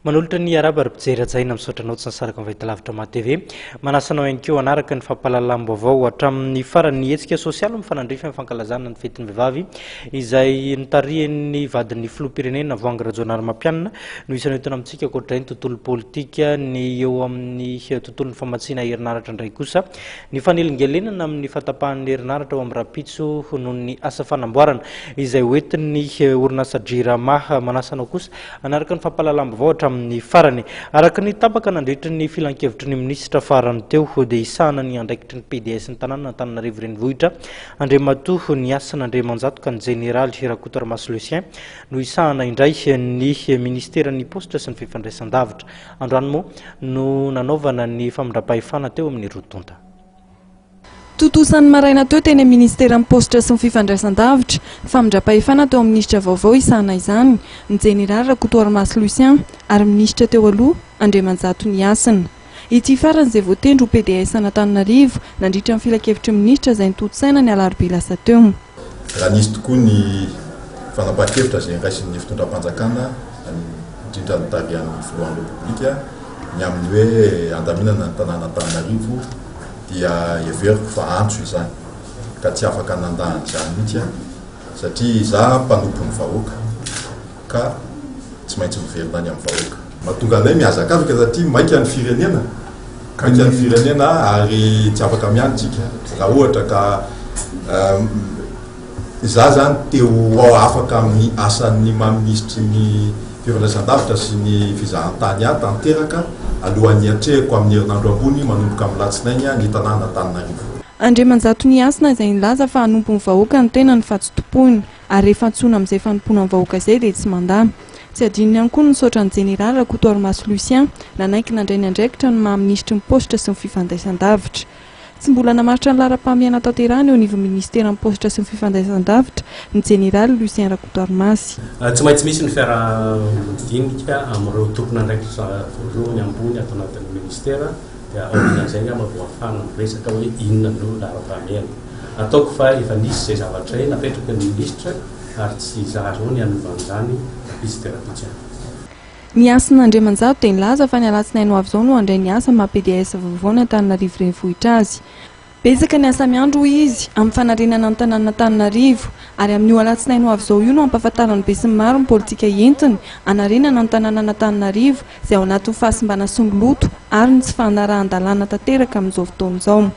Manolotra ny arahaba ry mpijery hajaina, misaotra anao tsy nisaraka amin'ny fahitalavitra Maha TV. Manasa anao ihany koa hanaraka ny fampahalalam-baovao hatramin'ny farany ny hetsika sosialy mifanandrify amin'ny fankalazana ny fetin'ny vehivavy izay notarihin'ny vadin'ny filoham-pirenena Voahangy Rajaonarimampianina no isan'ny entina amintsika ankoatra ny tontolo politika ny eo amin'ny tontolon'ny famatsiana herinaratra indray kosa ny fanelingelenana amin'ny fahatapahan'ny herinaratra ao amin'ny rahampitso noho ny asa fanamboarana izay hoentin'ny orinasa Jirama. Manasa anao kosa Hanaraka ny fampahalalam-baovao hatramin'ny farany. Araka ny tapaka nandritry ny filankevitry ny minisitra farany teo dia hisahana ny andraikitry ny pds ny tanànan'Antananarivo Renivohitra Andriamatoa Niasina Andriamanjato ka ny jeneraly Rakotoarimasy Lucien no hisahana indray ny ministeran'ny paositra sy ny fifandraisan-davitra. Androany moa no nanaovana ny famindram-pahefana teo amin'ny roa tonta. Tontosa ny maraina teo teny amin'ny Ministeran'ny Paositra sy ny Fifandraisandavitra, ny famindram-pahefana teo amin'ny minisitra vaovao hisahana izany, ny Jeneraly Rakotoarimasy Lucien, ary minisitra teo aloha, Andriamanjato Nihasina. Ity farany izay voatendry ho pds an'Antananarivo, nandritra ny filankevitry ny minisitra izay notontosaina ny alarobia lasa teo. Raha nisy tokoa ny fanapahan-kevitra izay noraisin'ny fitondram-panjakana, indrindra notarihan'ny filohan'ny Repoblika, ny amin'ny hoe handaminana ny tanàn'Antananarivo, dia heveriko fa antso izany ka tsy afaka nandà an'izany mihitsy aho satria izaho mpanompon'ny vahoaka ka tsy maintsy miverina any amin'ny vahoaka. Mahatonga anay mihazakazaka satria maika ny firenena, maika ny firenena ary tsy afaka miandry tsika raha ohatra ka Izaho izany te ho afaka amin'ny asan'ny maha minisitry ny fifandraisan-davitra sy ny fizahantany ahy tanteraka alohan'ny hiatrehako amin'ny herinandro ambony manomboka amin'ny latsinainy ny tanàn'Antananarivo. Andriamanjato Nihasina izay nilaza fa hanompo ny vahoaka ny tenany fa tsy tompoiny ary rehefa antsoina amin'izay fanompoana ny vahoaka izay dia tsy mandà. Tsy adinony ihany koa ny nisaotra ny Jeneraly Rakotoarimasy Lucien nanaiky nandray ny andraikitra ny maha minisitry ny paositra sy ny fifandraisan-davitra. Tsy mbola namaritra ny laharam-pahamehana tanterahina eo anivon'ny minisiteran'ny Paositra sy ny Fifandraisandavitra, ny jeneraly Lucien Rakotoarimasy. Tsy maintsy misy ny fiaraha-midinika amin'ireo tompon'andraikitra voalohany ambony ato anatin'ny minisitera dia aorian'izay angamba vao ahafahana miresaka hoe inona no laharam-pahamehana. Ataoko fa efa nisy izay zavatra izay napetraky ny minisitra ary tsy izaho izao ny hanova an'izany rahampitso dia rahampitso ihany. Ny Hasina Andriamanjato dia nilaza fa ny alatsinainy ho avy izao no handray ny asa maha pds vaovao ny Antananarivo Renivohitra azy. Betsaka ny asa miandry hoy izy amin'ny fanarenana ny tanànan'Antananarivo ary amin'io alatsinainy ho avy izao io no hampahafantaran'ny besinimaro ny politika entiny hanarenana ny tanànan'Antananarivo izay ao anatin'ny fahasimbana sy ny loto ary ny tsy fanarahan-dalàna tanteraka amin'izao fotoana izao.